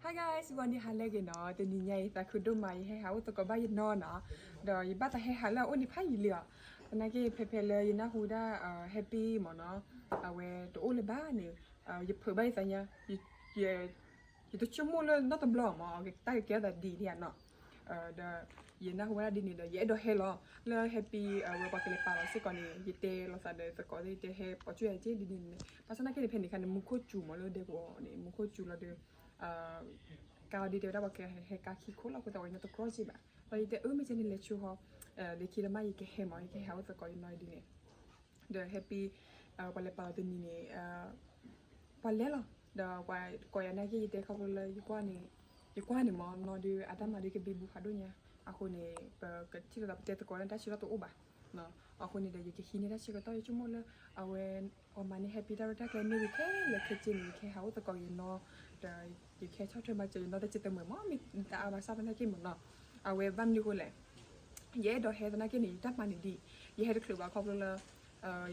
Hi guys, စံးဘီန့ၣ်ဟါလၢအဂ့ၤနီၤ, တနံၤညါအံၤသးခုဒိၣ်မး ယဟဲဟးအိၣ်သကိးဘၣ်ယနီၢ်နီၤ, ဒီးယဘၣ်သးဟဲဟးလၢအအိၣ်န့ၣ်ဖးယံာ်လံအီၤ, သနာ်က့ဖဲဖဲလၢယနၢ်ဟူဒၣ် Happy မ့ၢ်နီၤ, အဝဲတအိၣ်လၢၤဘၣ်န့ၣ်, ယဖုးဘၣ်ယသးညါ, ယတဆိကမိၣ်လၢနီတဘျီမ့ၢ် တၢ်ကကဲထီၣ်သးဒ်န့ၣ်ဧါနီၤ, ဒီး ယနၢ်ဟူဝဲဒၣ်ဒ်န့ၣ်ဒီး ယအဲၣ်ဒိးဟဲလီၤ, လၢ Happy အဝဲပှၤကလဲၤပာ်လီၤစ့ၢ်ကီးန့ၣ် ယတဲလိာ်သးဒီးသကိးသ့ၣ် ယတဲဟဲပိာ်ကၠူၣ်ယၤက့ ဒ်န့ၣ်န့ၣ်, ဘၣ်ဆၣ်သနာ်က့န့ၣ် ဖဲန့ၣ်အခါန့ၣ် မူခိၣ်စူၤမ့ၢ်လၢဒဲကဝီၤန့ၣ် မူခိၣ်စူၤလီၤဒီး ကါအီၤဒ်တဲဝဲဒၣ်ပှၤကဟဲကါခံခိၣ်လီၤ အဃိသတးဝဲညီတကြီစ့ၢ်ဘၣ်, ဒီးယတဲအၢမ့ၢ်ကဲန့ၣ်လဲၤဆိဟီ, လၢခံတမ့ၢ်ယကဟဲမ့ၢ် ယကဟဲဟးအိၣ်သကိးယနီၢ်ဒ်န့ၣ်, ဒီး Happy ပှၤလဲၤပာ်လီၤတနံၤန့ၣ် ပှၤလဲၤလီၤ, ဒီးပှၤကိးယၤနာ်က့ ယတဲခီဖျိလၢ ယကွၢ်န့ၣ်မ့ၢ်နီၤဒီး အတၢ်မၤဒ်ကဘံဘူဖးဒိၣ်ညါ, အဃိန့ၣ် ပကထံၣ်လိာ်သးပတဲသကိးန့ၣ် တၢ်ဆၢကတီၢ်တအိၣ်ဘၣ်, အဃိန့ၣ်ဒီး ယကဟံးန့ၢ်တၢ်ဆၢကတီၢ် ယဆိကမိၣ်လၢ အဝဲ ပှၤမၤန့ၢ် Happy တၢ်ရဲၣ်တၢ်ကျဲၤမ့ၢ်ဂ့ၤခဲလၢာ်ခဲဆ့န့ၣ် ယကဟဲဟးအိၣ်သကိးယနီၤ, ဒီးယကဟဲဆီၣ်ထွဲမၤစၢၤယနီၤတစဲးတမှဲၤမ့ၢ် မ့ၢ်တအါဘၣ်ဆၣ်သနာ်က့မ့ၢ်နီၤ, အဝဲဘၣ်မနုၤအဃိလဲၣ် ယအဲၣ်ဒိးဟဲသနာ်က့န့ၣ် ယတၢ်မၤန့ၣ်ဒ်အံၤ, ယဟဲတချုးဘၣ်ခီဖျိလၢ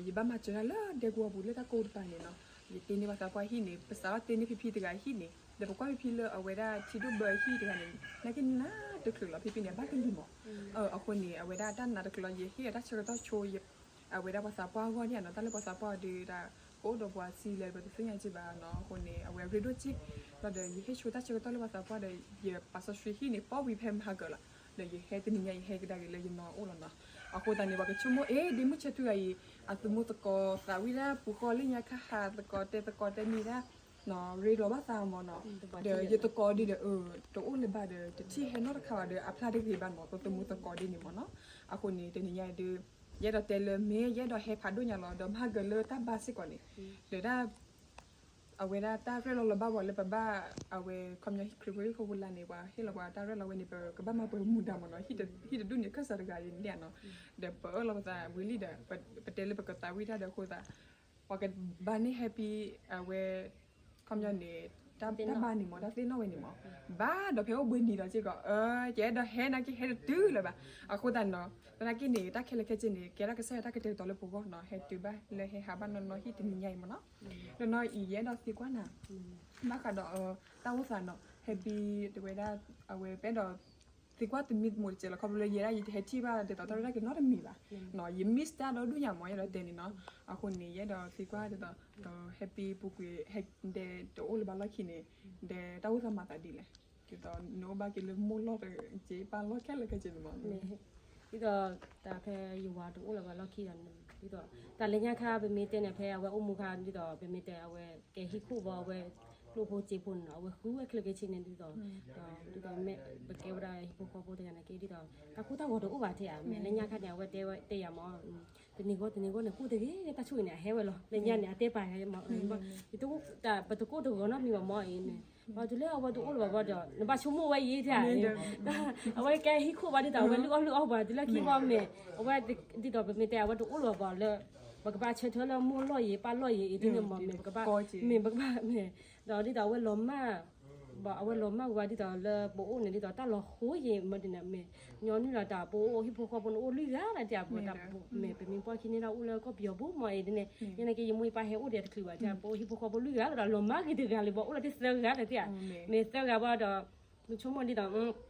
ယဘၣ်မၤစၢၤတၢ်လၢဒဲကဝီၤပူၤလၢတၢ်ကိးတပၤန့ၣ်နီၤ, ယတ့န့ၢ်ပှၤသးပှၢ်ဟံၣ်န့ၣ် ပစးထီၣ်တ့န့ၢ်ဖံဖံတဂၤဟံၣ်န့ၣ် ဒီးပကွၢ်ဖံဖံလၢအဝဲဒၣ်ထံဒိၣ်ဘၢအဟံၣ်တဂၤန့ၣ် သနာ်က့နးတချုးလီၤ ဖံဖံန့ၣ် အဘၣ်ကလံၤမး, အဃိန့ၣ် အဝဲဒၣ်တၢ်နးတချုးလီၤ ယဟ့ၣ်အတၢ်ဆၢကတီၢ်ဆိ အဝဲဒၣ်ပှၤသးပှၢ်အဂီၢ်န့ၣ်နီၤ, တၢ်လၢပှၤသးပှၢ်အီၤဒီး တၢ်ကအိၣ်ဒီးပှၤဆံးလဲၣ် ပတသ့ၣ်ညါက့ဘၣ်နီၤ, အဃိန့ၣ် အဝဲရ့ဒိၣ်က့, ဒီးယဟ့ၣ်ဆိတၢ်ဆၢကတီၢ်လၢပှၤသးပှၢ်ဒီး ယပာ်စီဆှံဟံၣ်န့ၣ် ပိာ်ဝံၤဖဲမဟါကၢၤလီၤ, ဒီးယဟဲတနံၤညါ ယဟဲကဒါက့ၤလၢယနီၢ်အိၣ်လီၤနီၤ, အဃိသတးန့ၣ် ပှၤကဆိကမိၣ်အ့ ဒ့မုၢ်ဆၢထူဂၤအံၤ အသမူသကိးသးဝံၣ်ဒၣ်ပူၤဃီလၢညါခါဟးသကိးတဲသကိးတဲနံၤဒၣ် ရ့လိာ်ဘၣ်သးမ့ၢ်နီၤ, ဒီးယသကိးဒ်ဒီး တအိၣ်လၢၤဘၣ်ဒီး တထံၣ်ဟဲနီတခါဘၣ်ဒီး အဖျါတဂ့ၤဘၣ်နီၤ, ပသမူသကိးဒ်န့ၣ်မ့ၢ်နီၤ, အဃိန့ၣ် တနံၤညါအံၤဒီး ယအဲၣ်ဒိးတဲလၢမ့ၢ်ယအဲၣ်ဒိးဟဲဖးဒိၣ်ညါလီၤ ဒီးမဟါကၢၤလၢတၢ်ဘါစ့ၢ်ကီးန့ၣ်, ဒီးတၢ် အဝဲဒၣ်တၢ်ရဲၣ်လီၤလီၤဘၣ်ဝဲလၢပဘၣ် အဝဲခီပညီခရံာ်ဖိဟံၣ်ဖိဃီဖိလၢ်န့ၣ် ပှၤဟ့ၣ်လီၤပှၤတၢ်ရဲၣ်လီၤဝဲန့ၣ် ပကဘၣ်မၤပှဲၤမူဒါမ့ၢ်နီၤ, ဟံၣ်တဒူၣ်န့ၣ် ခၢၣ်စးတဂၤအံၤန့ၣ်နီၤ, ဒီးပအၢၣ်လီၤပသးဝံၤလံဒီး ပတဲလၢပကသးဝံၣ်တၢ်ဒီးအဃိသတး ပှၤကဘါန့ၢ် Happy အဝဲ ခီပညီန့ၣ် တၢ်ဘါန့ၣ်မ့ၢ် တၢ်သ့ၣ်နီၣ်ဝဲန့ၣ်မ့ၢ် ဘၣ်ဒီးဖဲအိၣ်ဘှံးနံၤဒီးစ့ၢ်ကီး ကအဲၣ်ဒိးဟဲနာ်က့ဟဲတတုၤလၢၤဘၣ်, အဃိသတးနီၤ သနာ်က့န့ၣ် တၢ်ခဲလၢာ်ခဲဆ့န့ၣ် ကဲထီၣ်ကစၢ်ယွၤတၢ်ကတဲာ်ကတီၤလၢပဂီၢ်နီၤ, ဟဲတုၤဘၣ်လၢဟဲဟးဘၣ်နီၢ်နီၢ်ဟံၣ်တနံၤညါအံၤမ့ၢ်နီၤ, ဒီးနီၢ်အံၤယအဲၣ်ဒိးသံကွၢ်နၤ ဘၣ်ဃးဒီး တၢ်အိၣ်သးနီၤ Happy တဝဲဒၣ် အဝဲပအဲၣ်ဒိး သံကွၢ်တမံၤတမံၤတစဲးလီၤ ခီဖျိလၢယဲဒၣ်ယတဟဲထံၣ်ဘၣ်ဒ်သိးတၢ်ရဲၣ်တၢ်ကျဲၤနီတမံၤဘၣ်, ယ miss တၢ်ဒီဒူၣ်ညါမ့ၢ်ယအဲၣ်ဒိးတဲန့ၣ်နီၤ, အဃိန့ၣ် ယအဲၣ်ဒိးသံကွၢ်ဒ်သိး Happy ပူၤကွံာ် ဟဲဒဲတအိၣ်လၢၤဘၣ်လီၢ်ခံန့ၣ် ဒဲတၢ်အိၣ်သးမၤသးဒ်လဲၣ်, ဒ်သိးနအိၣ်ဘၣ်က့ၤလၢမိၢ်လီၢ်တက့ၢ် ပၢ်လီၢ်ခဲလၢာ်ခဲဆ့န့ၣ်မ့ၢ် ဒ်သိး တၢ်ဖဲယဝၤတအိၣ်လၢၤဘၣ်လီၢ်ခံဒီး ဒ်သိး တၢ်လၢညါခါပမ့ၢ်တဲန့ၣ် ဖဲအဝဲအိၣ်မူခါ ဒ်သိးပမ့ၢ်တဲအဝဲကဲဟံၣ်ခိၣ်ဘၣ်အဝဲ ကျိၣ်ဖိစ့ဖိန့ၣ်နီၤ အဝဲဃုဝဲခဲလၢာ်ခဲဆ့န့ၣ် ဒ်သိး ဒ်သိးမ့ၢ်ပကဲဝဲဒၣ်ဟံၣ်ဖိဃီဖိတဂၤန့ၣ်က့ ဒ်သိး တၢ်ကိၢ်တၢ်ဂီၤတအိၣ်ဘၣ်ထဲဧါ မ့ၢ်လၢညါခါန့ၣ် အဝဲတဲတဲယၤမ့ၢ် တနံၤဂီၢ်တနံၤဂီၢ်န့ၣ် ကိၢ်တဂ့ၤ တၢ်ဆိၣ်ဂ့ၤန့ၣ် အဟဲဝဲလီၤ လၢညါန့ၣ် အတဲပာ်မ့ၢ် ပတကိၢ်တဂီၤနီတမံၤဘၣ်မ့ၢ်အံၤန့ၣ် ဘၣ်တုၤလၢအဝဲတအိၣ်လၢၤဘၣ်ဘၣ်ဒီး နဘၣ်ဆိကမိၣ်ဝဲအံၤထဲဧါ အဝဲကဲဟံၣ်ခိၣ်ဘၣ်ဒ်သိး အဝဲလုၢ်အီၣ်လုၢ်အီပှၤ တုၤလၢခံဘၣ်မ့ၢ် အဝဲ ဒ်သိးပမ့ၢ်တဲအဝဲတအိၣ်လၢၤဘၣ်ဘၣ်လၢ ပကဘၣ်ဆၢထၢၣ်လၢမိၢ်လီၢ်ယံၤ ပၢ်လီၢ်ယံၤအံၤဒ်န့ၣ်မ့ၢ် မ့ၢ်ပကဘၣ် မ့ၢ်ပကဘၣ်မ့ၢ် ဒီးဒ်သိးအဝဲလီၤမၢ် ဘၣ်အဝဲလီၤမၢ်ဝဲဒ်သိးလၢပအိၣ်န့ၣ် ဒ်သိးတၢ်လီၤဃိယံၤမ့ၢ်ဒ်န့ၣ် မ့ၢ်ညီနုၢ်လီၤတၢ်ပအိၣ်ဟံၣ်ဖိဃီဖိန့ၣ်အိၣ်လွံၢ်ဂၤလီၤတၢ်ပ မ့ၢ်ပမ့ၢ်ပှၢ်ခံန့ၣ်ဒီးအိၣ်လၢကီၢ်ပယီၤပူၤမ့ၢ်အံၤဒ်န့ၣ် ယနာ်က့ယမိၢ်ယပၢ်ဟဲအိၣ်ဒီးတချုးဘၣ် တၢ်ပအိၣ်ဟံၣ်ဖိဃီဖိလွံၢ်ဂၤလီၤဒီးလီၤမၢ်က့ၤတဂၤလၢၤဘၣ် အိၣ်လၢတသၢဂၤလီၤတၢ် မ့ၢ်သၢဂၤဘၣ်ဒီး ပဆိကမိၣ်ဒ်သိး တၢ်ပအိၣ်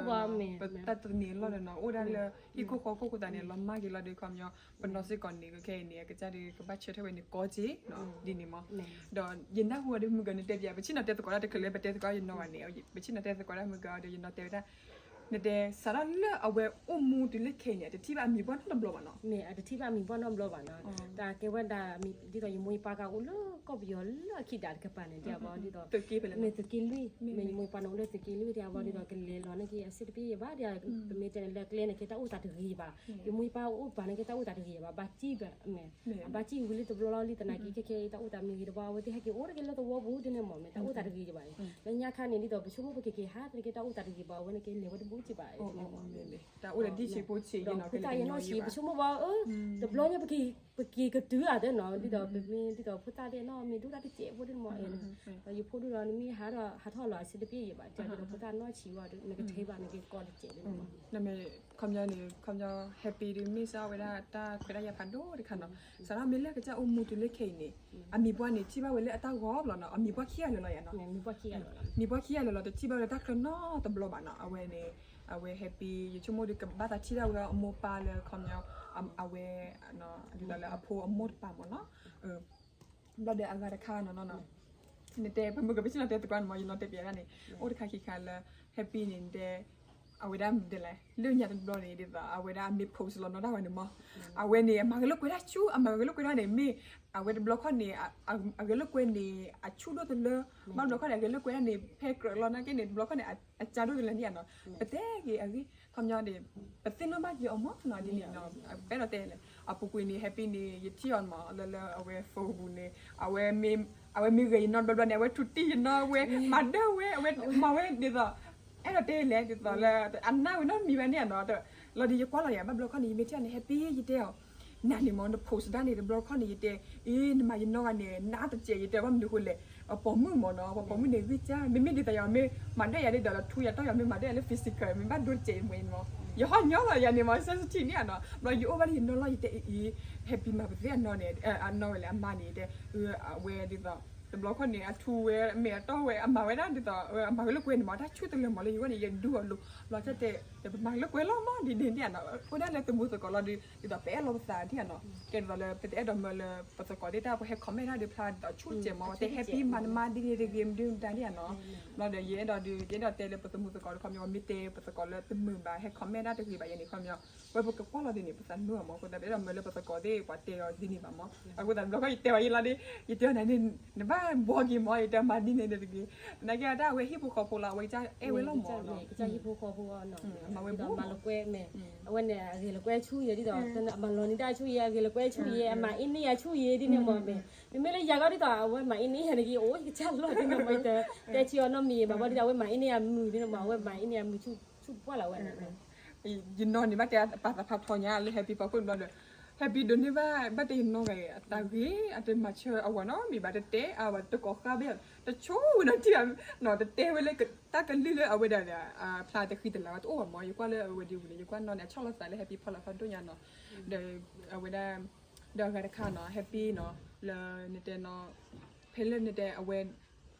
ဘၣ်မ့ၢ် ပတၢ်တနံၤအလီၢ်ဒီးနီၤ အိၣ်ဒၣ်လၢဟံၣ်ခိၣ်ဃီခိၣ်အဃိသတးန့ၣ် လီၤမၢ်က့ၤလီၤဒီးခီပညီ ပနီၢ်စ့ၢ်ကီးန့ၣ် ခဲအံၤန့ၣ် အကစၢ်ဒီးကဘၣ်ဆၢထၢၣ်ဝဲန့ၣ်ကီက့ၤ ဒ်န့ၣ်မ့ၢ် ဒီးယနၢ်ဟူအီၤဒီးမုၢ်ကီၤန့ၣ်တဲပၠး ပဆ့ၣ်နီၤတဲသကိးတၢ်တချုးလၢ ပတဲသကိးယနီၢ်ဘၣ်န့ၣ် ပဆ့ၣ်နီၤတဲသကိးတၢ်မုၢ်ကီၤဒီးယနီၢ်တဲဝဲဒၣ် နတဲစးထီၣ်လၢအဝဲအိၣ်မူတုၤလၢခဲအံၤန့ၣ် အတထံၣ်ဘၣ်အမံၤပှၢ်နီတဘျီဘၣ်နီၤ မ့ၢ်အတထံၣ်ဘၣ်အမံၤပှၢ်နီတဘျီဘၣ်နီၤ တၢ်ကဲဝဲဒၣ် ဒ်သိးယမိၢ်ယပၢ်ကအိၣ်လၢကီၢ်ပယီၤလၢအခံဒၣ်တကပၤန့ၣ် တဲအဘီဒ်သိး မ့ၢ်သုးက့လွံၢ် မ့ၢ်ယမိၢ်ယပၢ်န့ၣ်အိၣ်လၢသုးက့လွံၢ် တဲအဘီဒ်သိး ကလဲၤလီၤန့ၣ်က့ အဆ့ၣ်တပ့ၢ်ယဘၣ်ဒီး ပမ့ၢ်တဲန့ၣ်လၢကျဲန့ၣ်က့ တၢ်အိၣ်သးတဂ့ၤဘၣ် ယမိၢ်ယပၢ်အိၣ်ပာ်န့ၣ်က့ တၢ်အိၣ်သးတဂ့ၤဘၣ် ဘၣ်စံၣ်ဘၣ် မ့ၢ် အဘၣ်စံၣ်ဝံၤလံတဘျီလီၤလံ သနာ်က့ ခဲခဲအံၤ တၢ်အိၣ်သးမ့ၢ်ဂ့ၤတဘၣ် အဝဲသ့ၣ်ဟဲက့ၤအိၣ်တက့ၢ်လၢသဝီပူၤဒ်န့ၣ်မ့ၢ် မ့ၢ်တၢ်အိၣ်သးတဂ့ၤဘၣ် လၢညါခါန့ၣ် ဒ်သိးပဆိကမိၣ်ပကက့ၤဟးသနာ်က့ တၢ်အိၣ်သးတဂ့ၤဘၣ် အဝဲန့ၣ်က့ လဲၤဝဲတဘူးက့ဘၣ် တၢ်အိၣ်သးဒ်ဆံးဖိဆံး တၢ်ယနီၢ်ဆံး ပဆိကမိၣ်ဘၣ် တဘျီညါပက့ၤ ပက့ၤကတုၤအသးနီၤ ဒ်သိးပမ့ၢ်ဒ်သိးဖိသၣ်ဒဲးနီၤ မ့ၢ်ဒိၣ်တၢ်တစဲးဖိဒ်မ့ၢ်နီၤ ဒီးယဖိဒိၣ်ဒီး နမ့ၢ်ဟးထီၣ်လီၤအဆၢတပျ့ၢ်ယံၤဘၣ် ကဒီးဖိသၣ်နီၢ်ဆံးဝဲဒီး နကထဲဘၣ် နကကိးတစဲးဒ်မ့ၢ်နီၤ နမ့ၢ် ခီပညီန့ၣ် ခီပညီ happy ဒုးမ့ၢ်စ့ၢ်ဝဲဒၣ်တၢ်ခွဲးတၢ်ယာ်ဖးဒိၣ်တခါနီၤ စးထီၣ်မ့ၢ်လၢကစၢ်အိၣ်မူတုၤလၢခဲအံၤန့ၣ် အမံၤပှၢ်န့ၣ် ထံၣ်ဘၣ်ဝဲလၢအတၢ်ဂီၤဘျီနီၤ အမံၤပှၢ်ခံဂၤလၢာ်လီၤယါနီၤ မံၤပှၢ်ခံဂၤလၢာ်လီၤ မံၤပှၢ်ခံဂၤလၢာ်လီၤ တထံၣ်ဘၣ်ဝဲလၢတၢ်ချၢနီတဘျီဘၣ်နီၤ အဝဲန့ၣ် အဝဲ happy ယဆိကမိၣ်ဒီးကဘၣ်သးထံၣ်ဒၣ်ဝဲအမိၢ်ပၢ်လၢခီပညီ အဝဲ ဒ်သိးလၢအဖိအမိၢ်တပၤမ့ၢ်နီၤ ဘျီဒီးအဂၤတခါနီၤ နတဲ ပမုၢ်ကပစံၣ်နီၤတဲသကိးန့ၣ်မ့ၢ် ယနီၤတဲပျးဒၣ်န့ၣ် အိၣ်တခါခံခါလၢ happy န့ၣ်တဲ အဝဲဒၣ်ဒ်လဲၣ် လၢညါတဘျီန့ၣ် ဒ်သိး အဝဲဒၣ်မ့ၢ် post လီၤနီၤဒၣ်ဝဲန့ၣ်မ့ၢ် အဝဲန့ၣ် အမၤဂဲၤလိာ်ကွဲဒၣ်ဆူၣ် အမၤဂဲၤလိာ်ကွဲဒၣ်န့ၣ် မ့ၢ် အဝဲတဘျီခီၣ်န့ၣ် အဂဲၤလိာ်ကွဲန့ၣ် အဆူၣ်ဒိၣ်တလၢ ဘၣ်တဘျီခီၣ်န့ၣ် အဂဲၤလိာ်ကွဲဒၣ်န့ၣ် ဖဲကြၢးလီၤနာ်က့န့ၣ် တဘျီခီၣ်န့ၣ် အကၢ်ဒိၣ်တလၢန့ၣ်နီၤ ပတဲက့ၤအဂ့ၢ် ခီပညီန့ၣ် ပသ့ၣ်နီၣ်ဘၣ်က့ၤအီၤမ့ၢ်နီၤ ဒ်န့ၣ်နီၤ ပအဲၣ်ဒိးတဲလဲၣ် အပူၤကွံာ်န့ၣ် happy န့ၣ် ယထံၣ်အီၤမ့ၢ် လၢလၢအဝဲ Facebook ပူၤန့ၣ် အဝဲမ့ၢ်ဂဲၤယနီတဘျီဘျီန့ၣ် အဝဲထူးတံၢ်ယနီ အဝဲမၤဒၢဝဲ အဝဲမၤဝဲဒ်သိး အဲၣ်ဒိးတဲလဲၣ် ဒ်သိးလၢ အနၢ်ဝဲနီတမံၤဘၣ်န့ၣ်နီၤ လီၤဒီးယကွၢ်လီၤယၤ ဘၣ်ဘျီခီၣ်န့ၣ် ယမ့ၢ်ထံၣ်န့ၣ် happy ယတဲအီၤ နၤန့ၣ်မ့ၢ် န post ဒၣ်န့ၣ် တဘျီခီၣ်န့ၣ် ယတဲ အ့ နမၤယနီဂၤန့ၣ် နးတစဲး ယတဲဘၣ်မနုၤဃိလဲၣ် အပိာ်မုၣ်မ့ၢ်နီၤ ပှၤပိာ်မုၣ်န့ၣ် ဂံၢ်စၢ် မ့မ့ၢ်ဒ်သိးယၤ မ့ၢ်မၤဒၢယၤဒ်သိးလီၤ ထူယၤတီၢ်ယၤ မ့ၢ်မၤဒၢယၤလၢ physical မ့ၢ်ဘၣ်ဒိတစဲးမ့ၢ်နီၤ ယဟီၣ်ညီလီၤယၤန့ၣ်မ့ၢ် sensitive န့ၣ်နီၤ ဘျီယအိၣ်ဘၣ်လၢယနီၢ်လီၢ် ယတဲအံၤအံၤ happy မၤပသ့ၣ်အနီၢ်န့ၣ် အနီၢ်ဝဲလၢအမါန့ၣ် တဲ အဝဲဒ်သိး တဘျီခီၣ်န့ၣ် အထူဝဲ အမဲာ်အတီၢ်ဝဲ အမၤဝဲဒၣ်ဒ်သိး အမၤဂဲၤလိာ်ကွဲန့ၣ်မ့ၢ် တၢ်ဆူၣ်တလၢမ့ၢ်လၢယဂီၢ်န့ၣ် ယဒူအလိၤ ဘျီတဲ ပမၤဂဲၤလိာ်ကွဲလီၤမ့ၢ်ဒ်န့ၣ်န့ၣ်နီၤ အိၣ်ဒၣ်လၢသမူသကိးလီၤဒီး ဒ်သိးပအဲၣ်လီၤပသးဒ်နီၤ ကဲဒ်သိးလၢပတအဲၣ်ဒိးမၢလၢပသကိးသ့ၣ်တၢ် ပှၤဟဲ comment ဒၣ်ဒီးဖျါဒ်သိးဆူၣ်တစဲးမ့ၢ် ပတဲ happy မၤနမါဒ်န့ၣ်တဂ့ၤ မဒုမတၤဒ်နီၤ ဘျီဒီးယအဲၣ်ဒိးဒုး ယအဲၣ်ဒိးတဲလၢပသမူသကိးဒီးခီပညီ မ့ၢ်တဲပသကိးလၢတမုာ်ဘၣ် ဟဲ comment ဒၣ်တဂ့ၤဘၣ်ယဲန့ၣ်ခီပညီ ဝဲပကကွၢ်လီၤဒ်န့ၣ် ပသးနူအီၤမ့ၢ် အဃိသတး ပအဲၣ်ဒိးမၢလၢပသကိးသ့ၣ်ပှၤတဲအီၤဒ်န့ၣ်ဘၣ်မ့ၢ် အဃိသတး တဘျီခီၣ်ယတဲဝဲယလီၤဒီး ယတဲအီၤနၤန့ၣ် နဘၣ်ဘှီက့ၤမ့ၢ် ယတဲမၤဒ်န့ၣ်တဂ့ၤ သနာ်က့တၢ်အဝဲဟံၣ်ဖိဃီဖိလီၤ အဝဲကစၢ်အဲၣ်ဝဲလီၤမ့ၢ်နီၤ အမၤဝဲဘူး မၤလိာ်ကွဲမ့ၢ် အဝဲန့ၣ် အဂဲၤလိာ်ကွဲဆူၣ်ယဲဒ်သိး အမၤလီၤန့ၢ်တၢ်ဆူၣ်ယဲ အဂဲၤလိာ်ကွဲဆူၣ်ယဲ အမၤအ့န့ၢ်ယၤဆူၣ်ယဲဒ်န့ၣ်မ့ၢ်မ့ၢ် မ့မ့ၢ်လၢယၤဂီၢ်ဒ်သိး အဝဲမၤအ့န့ၢ်ယၤန့ၣ်က့ၤ အိၣ်ယကစၢ်လီၤဒ်န့ၣ်မ့ၢ် တဲဆံးအီၤနီတမံၤဘၣ်ဘၣ်ဒ်သိး အဝဲမၤအ့န့ၢ်ယၤမုာ်ဒ်န့ၣ်မ့ၢ် အဝဲမၤအ့န့ၢ်ယၤမုာ်ဆူၣ်ပှၢ်လီၤဝဲန့ၣ် ယနီၢ်န့ၣ် ဘၣ်တဲပာ်သးဖးထီညါလၢ happy ပာ်ဖှိၣ်တဘျီဒီး happy ဒိးန့ၢ်ဘၣ် ဘၣ်တဲယနီၢ်ဂၤအတၢ်ဂ့ၤ အတမၤဆၢအဝၤနီတမံၤဘၣ် တတဲအဝၤတကိးဃါဘၣ် တဆိဝဲနီၤထံၣ် တတဲဝဲလၢတၢ်ကလုၢ်လၢအဝဲဒၣ် ဖျါတဃံတလၤဝဲတအိၣ်ဘၣ်မ့ၢ် ယကွၢ်လၢအဝဲဒ်ဝံၤန့ၣ် ယကွၢ်နီၢ်န့ၣ် အဆီၣ်လီၤသးလၢ happy ဖီလာ်ဖးဒိၣ်ညါနီၤ ဒီးအဝဲဒၣ် ဒီးအဂၤတခါနီၤ happy နီၤ လၢနတဲနီၤ ဖဲလၢနတဲအဝဲ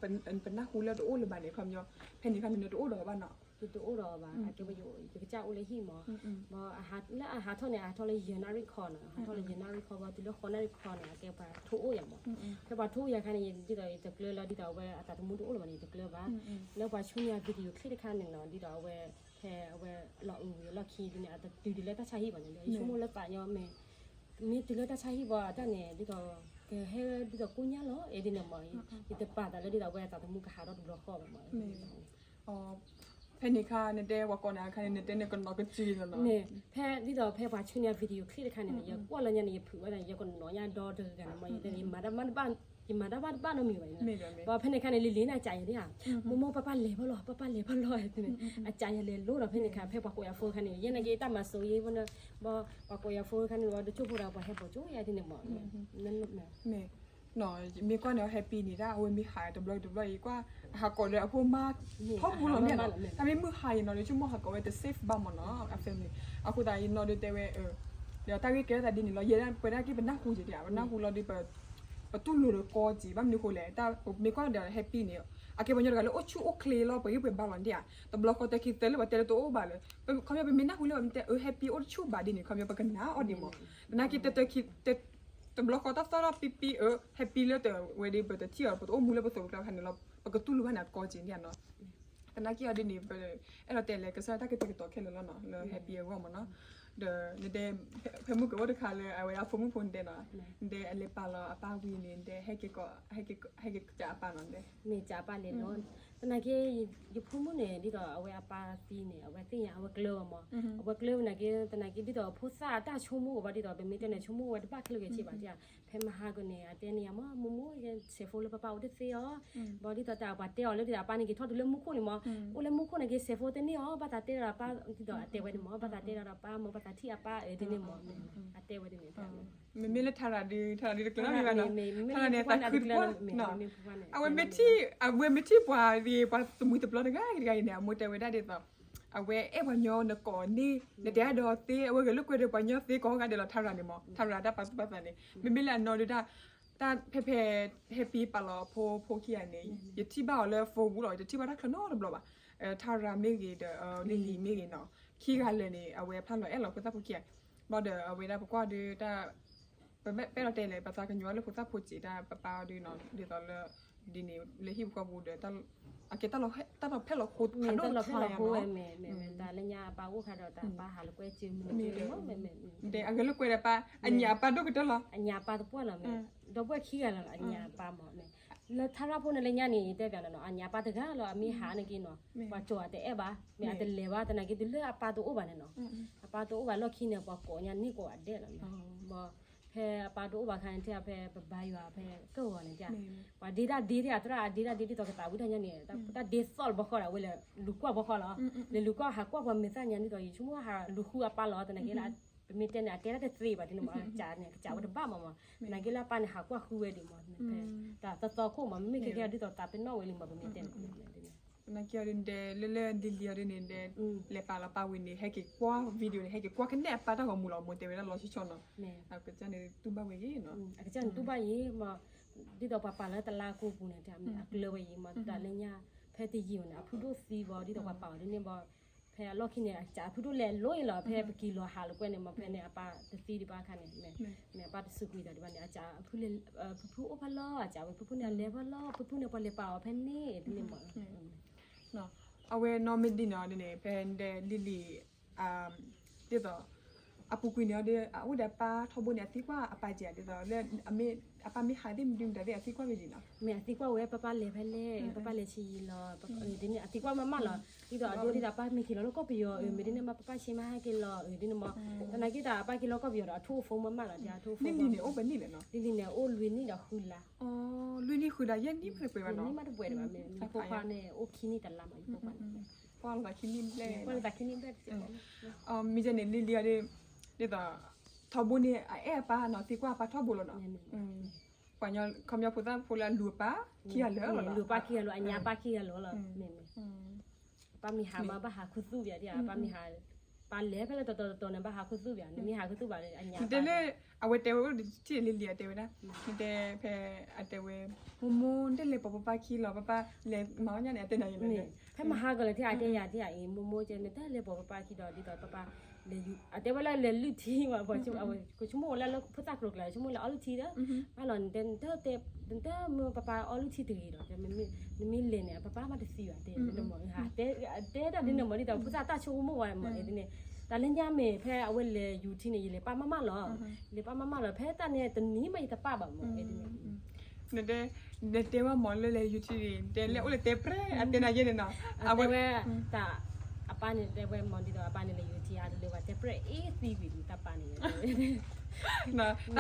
ပနၢ်ဟူလၢတအိၣ်လၢၤဘၣ်န့ၣ် ခီပညီ ဖဲန့ၣ်ခါန့ၣ် နတအိၣ်ဒီးဘၣ်နီၤ ယတအိၣ်ဒီးဘၣ် အကဲဝဲယကစၢ်အိၣ်လၢဟံၣ်မး ဘၣ်လၢအဟးထီၣ်န့ၣ် အဟးထီၣ်လၢယဲၢ်နၣ်ရံၣ်ခီနီၤ အဟးထီၣ်လၢယဲၢ်နၣ်ရံၣ်ခီဘၣ် တုၤလၢဃိးနၣ်ရံၣ်ခီန့ၣ် အကဲပှၤထိအိၣ်ယၤမး ဖဲပှၤထိအိၣ်ယၤခါန့ၣ် ဒ်သိးယတကျၢၤလၢ ဒ်သိးအဝဲအသးသမူတအိၣ်လၢၤဘၣ်န့ၣ် ယတကျၢၤဘၣ် လၢပှၤဆူညါ video clip တခါန့ၣ်နီၤ ဒ်သိးအဝဲ ဖဲအဝဲလီၤအုးဝံၤအလီၢ်ခံဒ်န့ၣ် အတတုၤဒ်လၢတၢ်ဆါဟံၣ်ဘၣ်န့ၣ် ယဆိကမိၣ်လၢသးညီမ့ၢ် မ့ၢ်တုၤလၢတၢ်ဆါဟံၣ်ဘၣ်အတၢ်န့ၣ် ဒ်သိး ကဟဲဒ်သိးကိညၢ်လီၤ အဲဒ်န့ၣ်မး ယတပာ်သးလၢဒ်သိးအဝဲအသးသမူကဟးထီၣ်တဘျီဃီဘၣ်မး ဖဲန့ၣ်ခါ နတဲပှၤကိးနၤအခါန့ၣ် နတဲနကနီၤကစံးလီၤနီၤ ဖဲဒ်သိးဖဲပှၤဆူညါ video clip တခါန့ၣ် ယကွၢ်လၢညါန့ၣ် ယဖုးဝဲဒၣ် ယကနီၤညါဒီတဂၤန့ၣ်မး ယမၤတၢ်ဘၣ်တဘၣ်နီတမံၤဘၣ် ဘၣ်ဖဲန့ၣ်ခါန့ၣ် လံၤလံၤန့ၣ် အစးယၤဒၣ်ဧါ မိၢ်မိၢ်ပၢ်ပၢ်လဲၤဖီလီၤ ပၢ်ပၢ်လဲၤဖီလီၤ အစးယၤလဲၤလိဒီးဖဲန့ၣ်ခါ ဖဲပှၤကိးယၤဖိခါန့ၣ် ယဲန့ၣ်က့တၢ်မၤစိၤယဲဖိန့ၣ် ဘၣ်ပှၤကိးယၤဖိခါန့ၣ် တကၠိၢ်ဖိဒီးပှၤဟဲပိာ်ကၠိယၤဒ်န့ၣ်မး မ့ၢ်ကွၢ်န့ၣ် happy န့ၣ်ဒၣ် အဝဲမ့ၢ်ဟးတဘျီတဘျီ ယကွၢ် ဟးကိးဒီးအဖိမါ ထီဘိလီၤန့ၣ် တၢ်မ့ၢ်မုၢ်ဟါယနီၤဒီး ဆိကမိၣ်ဟးကိးဝဲတ safe ဘၣ်မးနီၤ အ family အဃိသတးယနီၤဒီးတဲဝဲ ဒီးတၢ်ဂ့ၢ်ကဲထီၣ်သးဒ်န့ၣ်လီၤ ယဲဒၣ်ပဝဲဒၣ်က့ၤပနၢ်ဟူက့ၤဒၣ် ပနၢ်ဟူလီၤဒီး ပတူၢ်လိာ်ဒီးကီက့ၤ ဘၣ်မနုၤဃိလဲၣ် တၢ်မ့ၢ်ကွၢ်ဒီး happy န့ၣ် အကဲပှၤကညီတဂၤလၢအိၣ်ဆူၣ်အိၣ်ချ့လီၤ ပှၤဂ့ၢ်ပှဲၤဘါလီၤဒၣ်ဧါ တဘျီဃီတၢ်ခံသၢလၢပှၤတဲလၢတအိၣ်ဘၣ်လၢ ခီပညီပမ့ၢ်နၢ်ဟူလၢပှၤမ့ၢ်တဲအၢ happy အိၣ်တဆူၣ်ဘၣ်ဒ်န့ၣ် ခီပညီပကနၣ်အီၤဒ်မး သနာ်က့တၢ်ခံ တဘျီဃီတၢ်သီၣ်ထီၣ်ပံပံအၢ happy လၢတဝဲဒီး ပတထံၣ်အီၤ ပတအိၣ်မူလၢပသိးပကျါခါန့ၣ်လီၤ ပကတူၢ်လိာ်ဘၣ်န့ၣ်ကီက့ၤဒ်ဧါနီၤ သနာ်က့အီၤဒ်န့ၣ် အဲၣ်ဒိးတဲလဲၣ် ကစၢ်တၢ်ကတဲာ်ကတီၤခဲလၢာ်လီၤနီၤ လၢ happy အဂီၢ်မးနီၤ ဒီးနတဲ ဖဲမုၢ်ကအိၣ်တခါလၢ အဝဲဒၣ်အဖိမုၣ်ဖိနတဲနီၤ နတဲအလဲၤပာ်လီၤအပၢ်ဝံၤန့ၣ် နတဲ ဟဲက့ၤကစၢ်အပၢ်နီၤ နတဲ မ့ၢ်ကစၢ်အပၢ်လဲၤလီၤ သနာ်က့ ယဖိမုၣ်န့ၣ် ဒ်သိးအဝဲအပၢ်သံန့ၣ် အဝဲသ့ၣ်ညါ အဝဲကျၢၤဝဲမး, အဝဲကျၢၤဝဲနာ်က့ သနာ်က့ ဒ်သိးဖိသၣ်အတၢ်ဆိကမိၣ်ဝဲဘၣ် ဒ်သိးပမ့ၢ်တဲန့ၣ် ဆိကမိၣ်ဝဲတဘၣ်ခဲလၢာ်ခဲဆ့ဘၣ် ဖဲမဟါကန့ၣ် အတဲန့ၣ်ယၤမး မိၢ်မိၢ် ဆဲးဖိလၢပၢ်ပၢ်အိၣ်တသ့အီၤ, ဘၣ်ဒ်သိးတၢ်ပှၤတဲအီၤလၢဒ်သိးအပၢ်န့ၣ်က့ၤထီၣ်တုၤလၢမူခိၣ်န့ၣ်မး, အိၣ်လၢမူခိၣ်န့ၣ်က့ၤ ဆဲးဖိတန့ၢ်အီၤ ဘၣ်သးတဲဒီးအပၢ် ဒ်သိးအတဲဝဲန့ၣ်မး ဘၣ်သးတဲဒီးအပၢ်မး ဘၣ်သးထံၣ်အပၢ်အၢဒ်န့ၣ်မး, အတဲဝဲဒ်န့ၣ် မ့မ့ၢ်လၢထါရၤဒုး ထါရၤဒုးတကျၢၤဘၣ်နီၤ, ထါရၤန့ၣ်သးခုတပှၢ်, အဝဲမ့ၢ်ထံၣ်ပှၤဂ့ၤ ပှၤတမှံၤတပျီတဂၤဂ့ၤတဂၤအံၤန့ၣ် အမိၢ်တဲဝဲဒၣ်ဒ်သိး အဝဲအဲၣ်ပှၤညီနကိးန့ၢ် နတဲအါဒီးသ့ အဝဲဂဲၤလိာ်ကွဲဒီးပှၤညီသ့ကိးဂၤဒဲးလီၤ ထါရၤန့ၣ်မး, ထါရၤတၢ်ပာ်သူၣ်ပာ်သးန့ၣ် မ့မ့ၢ်လၢအနီၢ်ဒုးတၢ် တၢ်ဖဲဖဲ ဟဲပံပာ်လီၤဖိဖိခံဂၤန့ၣ် ယထံၣ်ဘၣ်အီၤလၢ Facebook လီၤ ယတထံၣ်ဘၣ်တၢ်ချၢနီတဘျီဘၣ်, ထါရၤမ့ၢ်ဂ့ၤဒီး လံၤလံၤမ့ၢ်ဂ့ၤနီၤ, ခံဂၤလၢာ်န့ၣ် အဝဲဖျါလီၤအဲၣ်လီၤဖိသၣ်ဖိခံဂၤ, ဘၣ်ဒီးအဝဲဒၣ်ပကွၢ်ဒုးတၢ် ပဘၣ်ပဲၢ်လီၤတဲလဲၣ် ပသးကညီၤလၢဖိသၣ်ဖိစ့းတၢ်ပပာ်အီၤဒုးနီၤ ဒ်သိးလၢ ဒ်န့ၣ် လၢဟံၣ်ပူၤဃီပူၤဒီး အကဲတၢ်လီၤဖဲလီၤဃိဖးဒိၣ်တခါလီၤနီၤ, တၢ်လၢညါအပၢ်အိၣ်ခါဒီးတၢ်ပၢ်ဟးလီၤကွဲစ့မုၢ်နံၤမး, အဂဲၤလိာ်ကွဲဒီးပၢ် အညၣ်အပၢ်ဒိၣ်ကတၢၢ်လီၤ, အညၣ်အပၢ်သပှၢ်လီၤမး, ဒီပုၢ်ဝဲၢ်ခံဂၤလီၤ အညၣ်အပၢ်မး, လၢထါရၤဖိန့ၣ်လၢညါန့ၣ် ယတဲပျးနီၤ အညၣ်အပၢ်တဂၤလီၤ အမ့ၢ်ဟးန့ၣ်က့နီၤ ပှၤကၠီၤအတအဲၣ်ဘၣ်, မ့ၢ်အတလဲၤဘၣ် သနာ်က့တုၤလၢအပၢ်တအိၣ်ဘၣ်န့ၣ်နီၤ, အပၢ်တအိၣ်ဘၣ်လီၢ်ခံန့ၣ် ပှၤကိးညါန့ၢ်ကိးဂၤဒဲးလီၤ, ဘၣ် ဖဲအပၢ်တအိၣ်ဘၣ်ခါန့ၣ် ထဲဖဲပဘါယွၤဖဲကၢၢ်ဂီၤန့ၣ် ပှၤဒ့တၢ်ဒ့ထဲအသရၣ်အဒ့တၢ်ဒ့ ဒ်သိးကသးဝံၣ်တၢ်ညါန့ၣ် တၢ်ဒ့သီၣ်လၢပှၤဃီဒီး အဝဲလဲၤလူၤကွၢ်ပှၤဃီလီၤ, လဲၤလူၤကွၢ်ဟးကွၢ်ပှၤမဲာ်သၣ်ညါ ဒ်သိးယဆိကမိၣ်ဟးလူၤဃုအပၢ်လီၤ သနာ်က့လၢ ပမ့ၢ်တဲန့ၣ် အတဲတၢ်တသ့ဘၣ်ဒ်န့ၣ်မး ကစးန့ၣ် ကစးဝဲတဘၣ်မးမး, သနာ်က့လၢအပၢ်န့ၣ် ဟးကွၢ်ဃုဝဲဒံးမး ဖဲတၢ်သီသီခိၣ်မး မ့မ့ၢ်ခဲကဲဒ်သိးသးပ့ၤနီၣ်ဝဲလံမး ပမ့ၢ်တဲန့ၣ် သနာ်က့အီၤဒ်န့ၣ်ဒီး လၢလၢလံၤလံၤအီၤဒ်န့ၣ်ဒီး လဲၤပာ်လီၤပာ်ဝံၤန့ၣ် ဟဲက့ၤကွၢ် video န့ၣ် ဟဲက့ၤကွၢ်ကနဲၣ်အပၢ်တၢ်ဂီၤမူလီၤ မိၢ်တဲဝဲဒၣ်လီၤဆီဆီနီၤ, အကစၢ်န့ၣ်တူၢ်ဘၣ်ဝဲယံၤနီၤ, အကစၢ်န့ၣ်တူၢ်ဘၣ်ယံၤမး, ဒ်သိးပှၤပာ်လၢတလါကိးပူၤန့ၣ် အကျၢၤဝဲယံၤမး တၢ်လၢညါ ဖဲတယံာ်ဘၣ်န့ၣ် အဖုဒိၣ်သံဘၣ် ဒ်သိးပှၤပာ်အီၤဒ်န့ၣ်ဘၣ်, ဖဲအလီၢ်ခံန့ၣ် အစးအဖုဒိၣ်လဲၤလိၤအံၤလီၤ ဖဲပက့ၤလီၤဟးလိာ်ကွဲန့ၣ်မး ဖဲန့ၣ် အပၢ်တသံဒံးဘၣ်အခါန့ၣ် မ့ၢ်အပၢ်တစူးကွံာ်သးဒံးဘၣ်န့ၣ် အစးအဖု ဖုဖုအိၣ်ဖဲလီၤ အစးဝဲဖုဖုန့ၣ်အလဲၤဖဲလီၤ ဖုဖုန့ၣ်ပှၤလဲၤပာ်အီၤဖဲန့ၣ် ဒ်န့ၣ်မး, အဝဲနီၢ်မ့ၢ်ဒ်န့ၣ်ဒ်န့ၣ် ဖဲဒဲလံၤလံၤ ဒ်သိး အပူၤကွံာ်န့ၣ်ဒီး အအိၣ်ဒီးအပၢ်ထီဘိန့ၣ် အသံကွၢ်အပၢ်ကဲ ဒ်သိးလၢ အပၢ်မ့ၢ်ဟးသ့ၣ်မနုၤမတၤသ့ၣ် အသံကွၢ်ဝဲယံၤနီၤ, မ့ၢ်အသံကွၢ်ဝဲ ပၢ်ပၢ်လဲၤဖဲလဲၣ် ပၢ်ပၢ်လဲၤဆံးယံၤလီၤ, ဒ်န့ၣ် အသံကွၢ်မးမးလီၤ, ဒ်သိးအဒိဒ်သိး ပၢ်မ့ၢ်က့ၤလီၤလၢကီၢ်ပယီၤ မ့ၢ်ဒ်န့ၣ်မး ပၢ်ပၢ်ဆ့မးဟဲက့ၤလီၤ ဒ်န့ၣ်မး, သနာ်က့တၢ်အပၢ်က့ၤလီၤကီၢ်ပယီၤဒီး အထိၣ်အိၣ်ဖိမးမးလီၤ အထိၣ်အိၣ်ဖိ လံၤလံၤန့ၣ်အိၣ်ပနံၣ်လဲၣ်နီၤ, လံၤလံၤန့ၣ်အိၣ်လွံၢ်နံၣ်ဒီးဃုလါ, လွံၢ်နံၣ်ဃုလါ ယဲၢ်နံၣ်မ့ၢ်တပှဲၤဘၣ်နီၤ, နံၣ်မးတပှဲၤဒံးဘၣ် မ့ၢ်ဖိခွါန့ၣ် အိၣ်ခံနံၣ်တလါမး ယဖိခွါန့ၣ် ကွၢ်လီၤသးခံနံၣ်ဘျဲၣ်, ကွၢ်လီၤသးခံနံၣ်ဘျဲၣ်တစဲး, မ့ၢ်ကဲန့ၣ် လံၤလံၤအီၤဒ် ဒ်သိး ထီဘိန့ၣ် အအဲၣ်အပၢ်နီၤ သံကွၢ်အပၢ်ထီဘိလီၤနီၤ, ပှၤညီ ခီပညီဖိသၣ်ဖိလၢအလူၤအပၢ်ခံဂၤလၢာ်လီၤ, လူၤအပၢ်ခံဂၤလၢာ် အညါပၢ်ခံဂၤလၢာ်လီၤ, မ့ၢ်မ့ၢ် ပၢ်မ့ၢ်ဟးမး ဘၣ်ဟးခူသူၣ်ပၠးဒ် ပၢ်မ့ၢ်ဟး ပၢ်လဲၤဖဲလဲၣ်တတီၤတတီၤန့ၣ် ဘၣ်ဟးခူသူၣ်ပၠး နမ့ၢ်ဟးခူသူၣ်ဘၣ်ဒီး အညါပၢ် တဲလၢ အဝဲတဲဝဲအိၣ်တထံၣ်လံၤလံၤ အတဲဝဲဒၣ် နတဲဖဲ အတဲဝဲ မိၢ်မိၢ် နတလဲၤပိာ်ပၢ်ပၢ်ခံလီၤ ပၢ်ပၢ်လဲၤမၤအီၣ်ညၣ်န့ၣ် အတဲနၤယဲၢ်န့ၣ် ဖဲမဟါကလၢာ်ထံၣ်အတဲယၤထံၣ်အံၤ မိၢ်မိၢ်ကဲ နတလဲၤပိာ်ပၢ်ပၢ်ခံဒီး ဒ်သိးပၢ်ပၢ် လဲၤ အတဲဝဲလၢလဲၤလုၢ်ထံဝဲ ကဆိကမိၣ်ဝဲလၢလၢဖိသၣ်ကျိၤကျဲ ဆိကမိၣ်လၢအီလုၢ်ထံဒီး ဘၣ်လီၤ နတဲ နတဲမ့ၢ်ပၢ်ပၢ်အီလုၢ်ထံတဂ့ၤဒီး နမ့ၢ်လဲၤန့ၣ် ပၢ်ပၢ်မးတသံဘၣ်တဲ နမ့ၢ် တဲတၢ်ဒ်န့ၣ်မး ဒ်သိးဖိသၣ်တၢ်ဆိကမိၣ်ဝဲမး ဒ်န့ၣ် တၢ်လၢညါမ့ၢ် ဖဲအဝဲလဲၤယူၤထံန့ၣ် ယလဲၤပာ်မးမးလီၤ ယလဲၤပာ်မးမးလီၤ ဖဲတၢ်န့ၣ် တနံၤမးယတပာ်ဘၣ်မး ဒ်န့ၣ် နတဲ နတဲဝဲမးလၢလဲၤယူၤထံန့ၣ် တဲလဲၤအိၣ်လၢတဲပြဲၢ် အတဲနၤယဲၢ်န့ၣ်နီၤ အဝဲ တၢ် အပၢ်န့ၣ်တဲဝဲမး ဒ်သိးအပၢ်န့ၣ်လဲၤယူၤထံ အတလၢဘၣ်တဲပြဲၢ်အ့ၣ်သံဝံၤ တၢ်ပၢ်န့ၣ် တၢ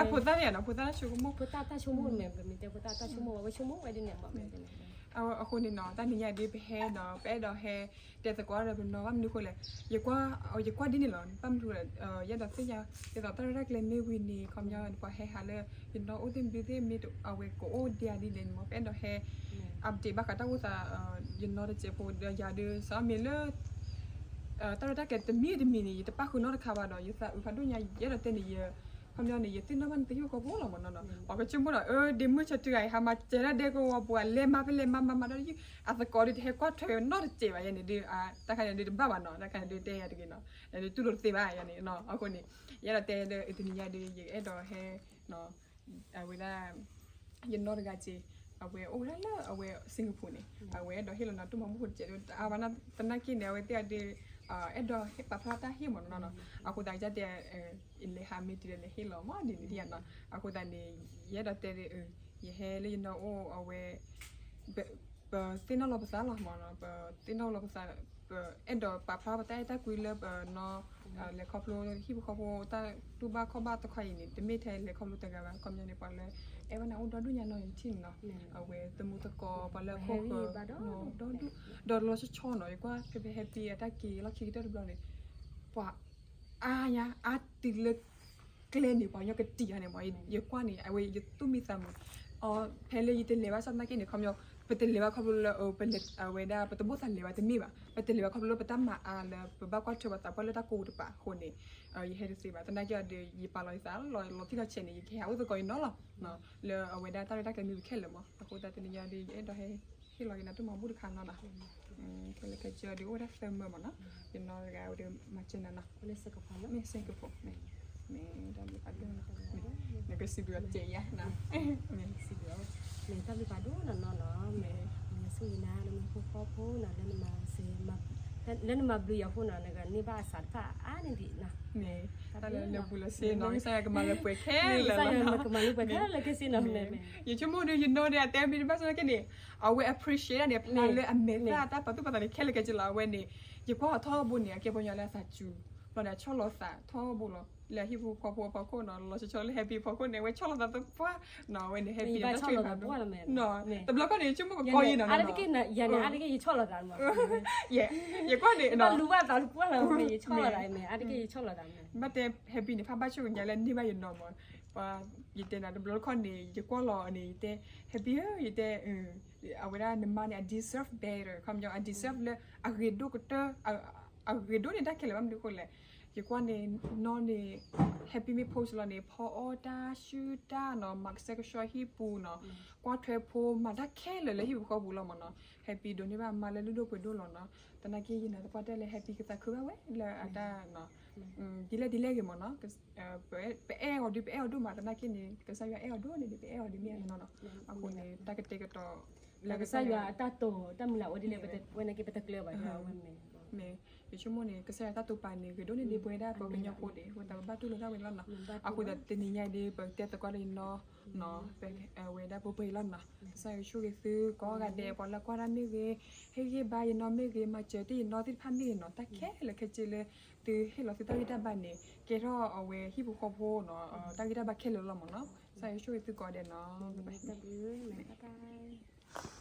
်ဖိသၣ်န့ၣ်နီၤ ဖိသၣ်တၢ်ဆိကမိၣ် ဖိသၣ်တၢ်ဆိကမိၣ်မ့ၢ် ပမ့ၢ်တဲဖိသၣ်တၢ်ဆိကမိၣ် အဝဲဆိကမိၣ်ဝဲဒ်န့ၣ်မး အဃိန့ၣ်နီၤ တၢ်နံၤညါဒ်ပဟဲနီၤ ပအဲၣ်ဒိးဟဲ တဲသကိးဒီးပနီၤ ဘၣ်မနုၤဃိလဲၣ် ယကွၢ် ယကွၢ်ဒ်န့ၣ်လီၤ ဘၣ်မနုၤဃိလဲၣ် ယအဲၣ်ဒိးသ့ၣ်ညါ ဒ်သိးတၢ်ရဲၣ်တၢ်ကျဲၤမ့ၢ်ဝံၤန့ၣ် ခီပညီ ပှၤဟဲဟးလၢ ယနီၢ်အိၣ်သ့ၣ်မနုၤသ့ၣ်မ့ၢ်အဝဲကအိၣ်ဒံးဒ်လဲၣ်န့ၣ်မး ပအဲၣ်ဒိးဟဲ update ဘၣ်ဃးတၢ်အိၣ်သး ယနီၢ်တစဲးဖိဒီးယၤဒီး စးမ့ၢ်လၢ တၢ်ရဲၣ်တၢ်ကျဲၤတမံၤတမံၤန့ၣ် ယတပၣ်ဃုာ်နီတခါဘၣ်ဒီး ယသးအုးဖးဒိၣ်ညါ ယအဲၣ်ဒိးတဲန့ၣ် ယ ခီပညီန့ၣ် ယသ့ၣ်နီၣ်ဘၣ်န့ၣ် တဟ့ၣ်ဖိဃီဖိလီၤမးနီၤနီၤ ပှၤကဆိကမိၣ်ဒီး အၢ ဒ့မုၢ်ဆၢတုၤဂၤအံၤ ဟးမၤစၢၤတၢ်ဒဲကဝီၤပူၤ အလဲၤမၤဖဲလဲၣ်မၤမၤမၤဒီး အသကိးဒီးတဟဲကွၢ်ထွဲနီတစဲးဘၣ်ယဲန့ၣ်ဒီး တၢ်ခါန့ၣ်ဒုးတဘၣ်ဘၣ်နီၤ တၢ်ခါန့ၣ်ဒုးတဲယၤတဂ့ၤနီၤ ဒုးတူၢ်လိာ်တသ့ဘၣ်ယဲန့ၣ် အဃိန့ၣ် ယအဲၣ်ဒိးတဲဒီး တနံၤညါဒီး ယအဲၣ်ဒိးဟဲ အဝဲဒၣ် ယနီၢ်တဂၤက့ၤ အဝဲအိၣ်ဝဲဒၣ်လၢအဝဲ Singapore န့ၣ် အဝဲအဲၣ်ဒိးဟ့ၣ်လီၤနၤတၢ်မၤမူခိၣ်တစဲးဒီး တအါဘၣ်သနာ်က့န့ၣ် အဝဲသ့ၣ်အဒုး အဲၣ်ဒိးဟ့ၣ်ပာ်ဖျါတၢ်ဟ့ၣ်မးနီၤနီၤ အဃိသတးကတဲ လဲၤဟးမ့ၢ်တုၤဒီးလဲၤဟ့ၣ်လီၤမးဒ်န့ၣ်နီၤ အဃိသတးန့ၣ် ယအဲၣ်ဒိးတဲဒီး ယဟဲလၢယနီၢ်အိၣ်အဝဲ ပသ့ၣ်နီၣ်လီၤပသးလီၤမးနီၤ, ပသ့ၣ်နီၣ်လီၤပသး, ပအဲၣ်ဒိးပာ်ဖျါပတၢ်အဲၣ်တၢ်ကွံလၢပနီၤ, လဲၤခီဖျိဟံၣ်ဖိဃီဖိတၢ်တူၢ်ဘၣ်ခီၣ်ဘၣ်တခီအံၤန့ၣ် တမ့ၢ်ထဲလဲၤခီဖျိတဂၤဘၣ်, ခီပညီန့ၣ် ပှၤလၢအဲၣ်ဝဲန့ၣ်အိၣ်ဒီဒူၣ်ညါနီၤ ယထံၣ်န့ၣ်နီၤ, အဝဲသမူသကိး ပှၤလၢခိၣ်ဃၢၤ ဒီဒူၣ်, ဒီးလီၤဆီဆီနီၤ, ယကွၢ်ဖဲဖဲ happy အတၢ်က့ၤလီၢ်ခံကတၢၢ်တဘျီန့ၣ်, ပှၤအါညါအါတုၤလၢ ကျဲန့ၣ် ပှၤကညီကတံာ်ညါန့ၣ်မး, ယကွၢ်န့ၣ် အဝဲယသူၣ်မံသးမုာ်, ဖဲလၢယတလဲၤဘၣ်ဆၣ်သနာ်က့န့ၣ် ခီပညီ, ပတလဲၤဘၣ်ခီဖျိလၢ အဝဲဒၣ် ပတဘၣ်သးလဲၤဘၣ်တမ့ၢ်ဘၣ်, ပတလဲၤဘၣ်ခီဖျိလၢပတၢ်မၤအါလၢပဘၣ်ကွၢ်ထွဲပှၤသးပှၢ်လၢတၢ်ကိးတပၤအဃိန့ၣ်, ယဟဲတသ့ဘၣ်, သနာ်က့ဒီး ယပာ်လီၤယသးလီၤ လီၤတံၢ်လီၤဆဲးန့ၣ် ယကဟဲဟးအိၣ်သကိးယနီၤလီၤ, လၢအဝဲဒၣ်တၢ်ရဲၣ်တၢ်ကျဲၤမ့ၢ်ဝံၤခဲလၢာ်မး, အဃိသတးတနံၤညါဒီး ယအဲၣ်ဒိးဟဲ ဟ့ၣ်လီၤက့ၤနၤတၢ်မၤဘူၣ်တခါနီၤနီၤ, ခဲလၢာ်ခဲဆ့ဒီး အိၣ်ဝဲဒၣ်သၢမၢမးနီၤ, ယနီၢ်တဂၤဝဲဒီးမၤစၢၤနၤနီၤ, မ့ၢ်စ့ၢ်ကီး, မ့ၢ်တၢ်ဘျုးဖးဒိၣ်နီၤ, နကစံးဘျုးအီၤစဲးယၤနီၤ, မ့ၢ်စံးဘျုး, မ့ၢ်တၢ်ဘျုးဖးဒိၣ်နီၤနီၤနီၤ, မ့ၢ်ယဆိၣ်ဂ့ၤနၤလၢမ့ၢ်ဖိဃီဖိနီၤ လၢနမၤစ့, လၢနမၤဘျုးယၤအဃိနီၤ နကန့ၢ်ဘၣ်အစးတဖၣ်အါန့ၢ်ဒံးနီၤ, မ့ၢ်တၢ်လၢနဘူးလီၤစ့နီၤ ကစၢ်ယွၤကမၤလၢပှဲၤခဲလၢာ်လီၤနီၤ, ကမၤလၢပှဲၤခဲလၢာ်ခဲဆ့နီၤ, ယဆိကမိၣ်ဒီး ယနီၢ်ဒီး အတဲမ့ၢ်တဘၣ်ဆၣ်သနာ်က့န့ၣ်, အဝဲ appreciate ဒၣ်န့ၣ် ဖျါလၢအမဲာ်သၣ်တၢ်ပာ်သူၣ်ပာ်သးန့ၣ် ခဲလၢာ်ခဲဆ့လီၤ. အဝဲန့ၣ် ယကွၢ်အီၤထီဘိန့ၣ် အကဲပှၤကညီလၢအသးစူၤ, ဘျီန့ၣ် အဆီၣ်လီၤသးထီဘိလီၤ. လၢအဟံၣ်ဖိဃီဖိအဖီခိၣ်နီၤ, လီၤဆီဆီလၢ happy ဖီခိၣ်န့ၣ် အဝဲဆီၣ်လီၤသးသပှၢ်နီၤ, အဝဲန့ၣ် happy အတၢ်ဆိၣ်ဂ့ၤဖးဒိၣ်, တဘျီခီန့ၣ် ယဆိကမိၣ်ကကီယံနီၤ, ယကွၢ်န့ၣ် ဘၣ်လူၤဘၣ်သးသပှၢ်လီၤ, ယဆီၣ်လီၤသးမ့ၢ်, အါတက့ၢ်ယဆီၣ်လီၤသးမ့ၢ်, ဘၣ်တဲ happy န့ၣ် ဖးဘၣ်ဆိၣ်ကညီလၢန့ၢ်ဘၣ်ယနီၤမး, ပှၤ ယတဲနၤ တဘျီတခီန့ၣ် ယကွၢ်လီၤန့ၣ် ယတဲ happy ဧၢ ယတဲ အဝဲဒၣ်နမါန့ၣ် အ deserve better ခီပညီ အ deserve လၢအဂ့ၤဒိၣ်ကတၢၢ်, အဂ့ၤဒိၣ်န့ၣ်တၢ်ခဲလၢာ်ဘၣ်မနုၤအဃိလဲၣ်, ယကွၢ်န့ၣ် နီၢ်န့ၣ် happy မ့ၢ် post လီၤန့ၣ် ဖီအီၣ်တၢ်ဆူၣ်တၢ်နီၤ, မၤကဆှဲကဆှီဟံၣ်ပူၤနီၤ, ကွၢ်ထွဲဖိမၤတၢ်ခဲလၢာ်လၢဟံၣ်ပူၤဃီပူၤလီၤမးနီၤ, happy ဒိးန့ၢ်ဘၣ်အမါလၢလုၢ်ဒိၣ်ပှ့ၤဒိၣ်လီၤနီၤ, သနာ်က့ယနၤသပှၢ်တၢၢ်လၢ happy ကသးခုဘၣ်ဝဲလၢအတၢ် ဒ်လဲၣ်ဒ်လဲၣ်ဂ့ၤမးနီၤ, ပအဲၣ်အီၤဒုး ပအဲၣ်အီၤဒိၣ်မး သနာ်က့န့ၣ် ကစၢ်ယွၤအဲၣ်အီၤဒိၣ်န့ၣ်ဒီး ပအဲၣ်အီၤဒ်မ့ၢ်အနီၢ်နီၢ်, အဃိန့ၣ် တၢ်ကတဲာ်ကတီၤ လၢကစၢ်ယွၤအတၢ်တိာ်တၢ်မုၢ်လၢ်အိၣ်ဒ်လဲၣ် ဝဲန့ၣ်က့ၤပတကျၢၤဘၣ်ဝဲန့ၣ်, မ့ၢ် ယဆိကမိၣ်န့ၣ် ကစၢ်ယွၤတၢ်တိာ်ပာ်န့ၣ် ဂ့ၤဒိၣ်န့ၢ်ဒံးပဝဲဒၣ်ပှၤကညီဖိန့ၣ် အဃိသတးပဘၣ်တူၢ်လိာ်တၢ်ဝဲလီၤနီၤ, အဃိသတးတနံၤညါဒီး ပကတဲသကိးလၢယနီၢ် ပဝဲဒၣ်ပှဲၤပှဲၤလီၤနီၤ, ကစၢ်ယွၤဆိၣ်ဂ့ၤသုကိးဂၤဒဲး ပှၤလၢကွၢ်တၢ်မ့ၢ်ဂ့ၤ, ဟ့ၣ်ဂံၢ်ဘါယနီၢ်မ့ၢ်ဂ့ၤ, မၤစၢၤတ့ၢ်ယနီၢ်သ့ၣ်တဖၣ်မ့ၢ်ဂ့ၤနီၤ, တၢ်ခဲလၢာ်ခဲဆ့လၢ သုဟ့ၣ်လီၤသုတၢ်ဂံၢ်တၢ်ဘါန့ၣ် ကဲထီၣ်အဝဲဟံၣ်ဖိဃီဖိနီၤ, တၢ်ဂံၢ်တၢ်ဘါခဲလၢာ်လီၤမးနီၤ, ကစၢ်ယွၤဆိၣ်ဂ့ၤသုကိးဂၤဒဲးနီၤ, တၢ်ဘျုး